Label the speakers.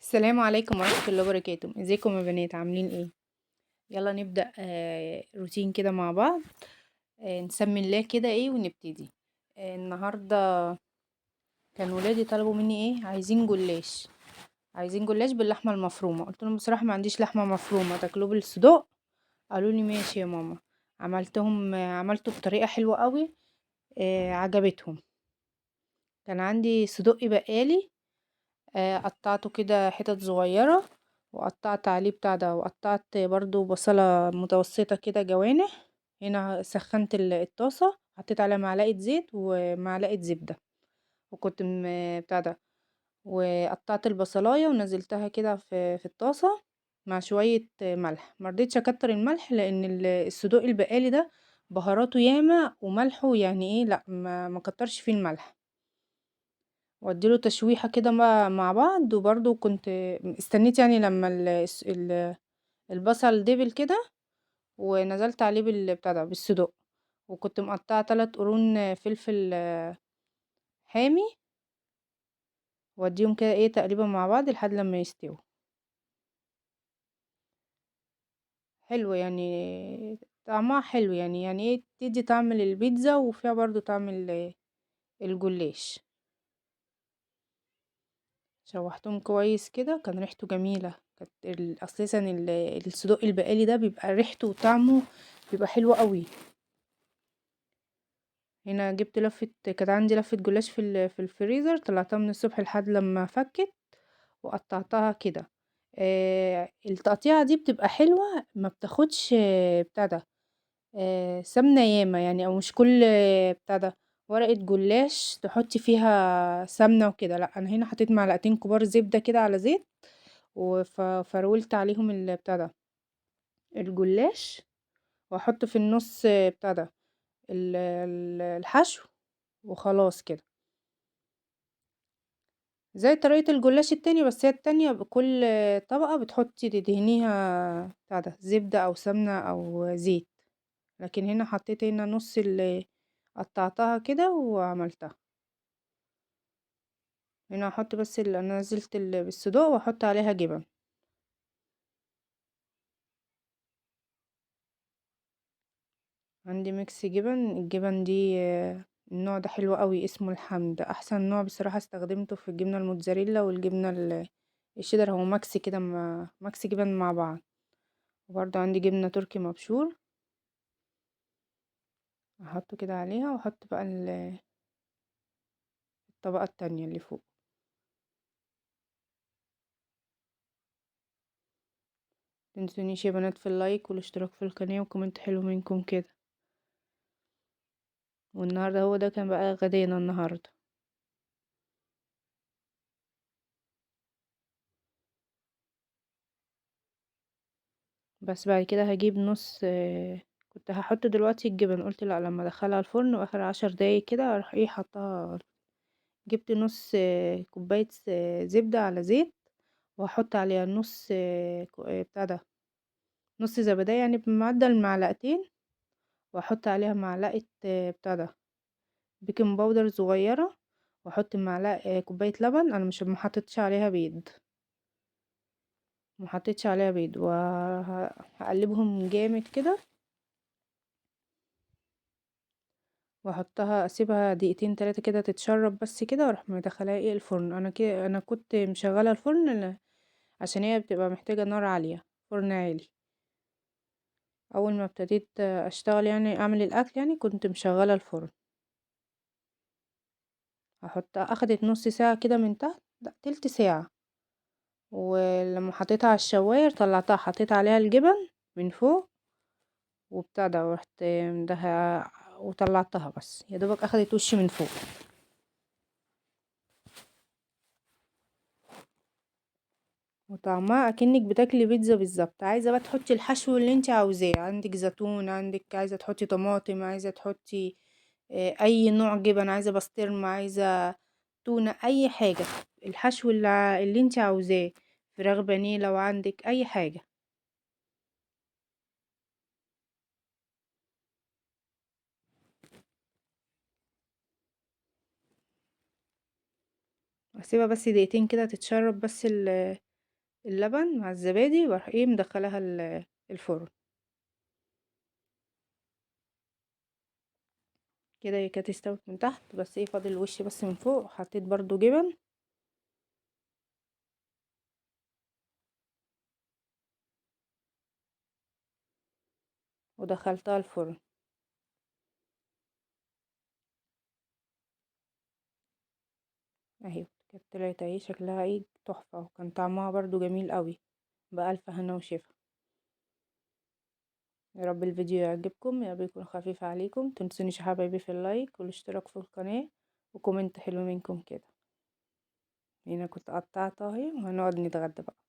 Speaker 1: السلام عليكم ورحمة الله وبركاته. ازيكم يا بنات، عاملين ايه؟ يلا نبدأ روتين كده مع بعض. نسمي الله كده ايه ونبتدي. النهاردة كان ولادي طلبوا مني ايه، عايزين جلاش، عايزين جلاش باللحمة المفرومة. قلت لهم بصراحة ما عنديش لحمة مفرومة، تاكلوه بالصدق؟ قالوا لي ماشي يا ماما. عملته بطريقة حلوة قوي، عجبتهم. كان عندي صدق بقالي، قطعته كده حتت صغيرة، وقطعت عليه بتاع ده، وقطعت برضو بصلة متوسطة كده جوانح. هنا سخنت الطاسة، حطيت عليها معلقة زيت ومعلقة زبدة، وكنت بتاع ده، وقطعت البصلاية ونزلتها كده في الطاسة مع شوية ملح. ما رضيتش اكتر الملح لان الصدوق البقالي ده بهاراته ياما وملحه يعني ايه، لا ما كترش فيه الملح، واديله تشويحة كده مع بعض. وبرضو كنت استنيت لما البصل دبل كده، ونزلت عليه بتاع ده بالصدق. وكنت مقطعه 3 قرون فلفل حامي، واديهم كده ايه تقريبا مع بعض لحد لما يستووا. حلو طعمها حلو، يعني ايه تدي طعم للبيتزا، وفيها برضو طعم الجلاش. شوحتهم كويس كده، كان ريحته جميلة. كانت اساسا الصدوق البقالي ده بيبقى ريحته وطعمه بيبقى حلو قوي. هنا جبت لفة، كانت عندي لفة جلاش في الفريزر، طلعتها من الصبح لحد لما فكت وقطعتها كده. التقطيعة دي بتبقى حلوة، ما بتاخدش بتاع ده، سمنة ياما يعني، او مش كل بتاع ده ورقة جلاش تحطي فيها سمنة وكده. لا، انا هنا حطيت معلقتين كبار زبدة كده على زيت، وفرولت عليهم بتاع ده الجلاش، واحط في النص بتاع ده الحشو، وخلاص كده. زي طريقة الجلاش التاني، بس هي التانية بكل طبقة بتحطي تدهنيها بتاع ده زبدة او سمنة او زيت، لكن هنا حطيت هنا نص اللي قطعتها كده وعملتها. هنا هحط بس اللي انا نزلت بالصدوق، واحط عليها جبن. عندي ميكس جبن، الجبن دي النوع ده حلو قوي، اسمه الحمد، احسن نوع بصراحة استخدمته في الجبنة الموتزاريلا والجبنة الشيدر. هو ماكس كده، ماكس جبن مع بعض. وبرده عندي جبنة تركي مبشور، احطه كده عليها، واحط بقى الطبقة التانية اللي فوق. متنسونيش يا بنات في اللايك والاشتراك في القناة وكومنت حلو منكم كده. والنهارده هو ده كان بقى غدانا النهارده. بس بعد كده هجيب نص، كنت هحط دلوقتي الجبن، قلت لا لما ادخلها الفرن واخر 10 دقايق كده اروح ايه حطها. جبت نص، كوباية زبدة على زيت، وهحط عليها نص، بتاع ده نص زبدية يعني بمعدل معلقتين، واحط عليها معلقة، بتاع ده بيكنج باودر صغيرة، واحط معلقة، كوباية لبن. انا مش ما حطيتش عليها بيض، ما حطيتش عليها بيض، وهقلبهم جامد كده، واحطها اسيبها دقيقتين تلاتة كده تتشرب بس كده، واروح مدخلاها ايه الفرن. انا كنت مشغله الفرن عشان هي بتبقى محتاجه نار عاليه، فرن عالي. اول ما ابتديت اشتغل يعني اعمل الاكل يعني كنت مشغله الفرن. هحطها، اخدت نص ساعه كده من تحت، لا تلت ساعه، ولما حطيتها على الشوايه طلعتها، حطيت عليها الجبن من فوق وبتاع ده، ورحت مدها وطلعتها، بس يا دوبك اخدت وش من فوق. وطعمها اكنك بتاكلي بيتزا بالظبط. عايزه بقى تحطي الحشو اللي انت عاوزاه، عندك زيتون، عندك عايزه تحطي طماطم، عايزه تحطي، اي نوع جبن، عايزه بسطرمه، عايزه تونه، اي حاجه، الحشو اللي انت عاوزاه، فراخ بانيه لو عندك، اي حاجه. هسيبها بس دقيقتين كده تتشرب بس اللبن مع الزبادي، واروح ايه مدخلاها الفرن كده. هي كانت استوت من تحت، بس ايه فاضل الوش بس من فوق. حطيت برضو جبن. ودخلتها الفرن. اهي كانت طلعت اهي، شكلها ايه تحفة، وكان طعمها برضو جميل قوي. بألف هنا وشفا. يا رب الفيديو يعجبكم، يا رب يكون خفيف عليكم. متنسونيش يا حبايبي في ال like والاشتراك في القناة و comment حلو منكم كده. هنا كنت قطعتها اهي، وهنقعد نتغدى بقى.